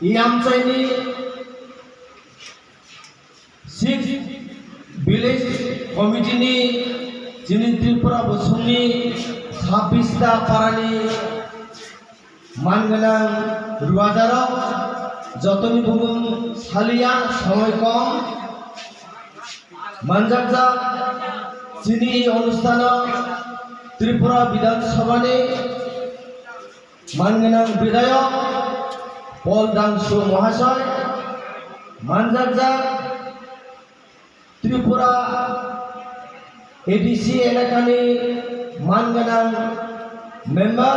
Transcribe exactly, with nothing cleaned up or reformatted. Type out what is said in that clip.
Yamchaini six village committee ni chini Tripura bosongni sabbish ta parani man gwnang ruajarok jotoni bumung saliya somoi kom manjakjak chini onusthano Tripura Bidhan Sabhani man gwnang bidhayok Paul Dangsu Mahasoi, manjakjak Tripura A D C elakani man gwnang member,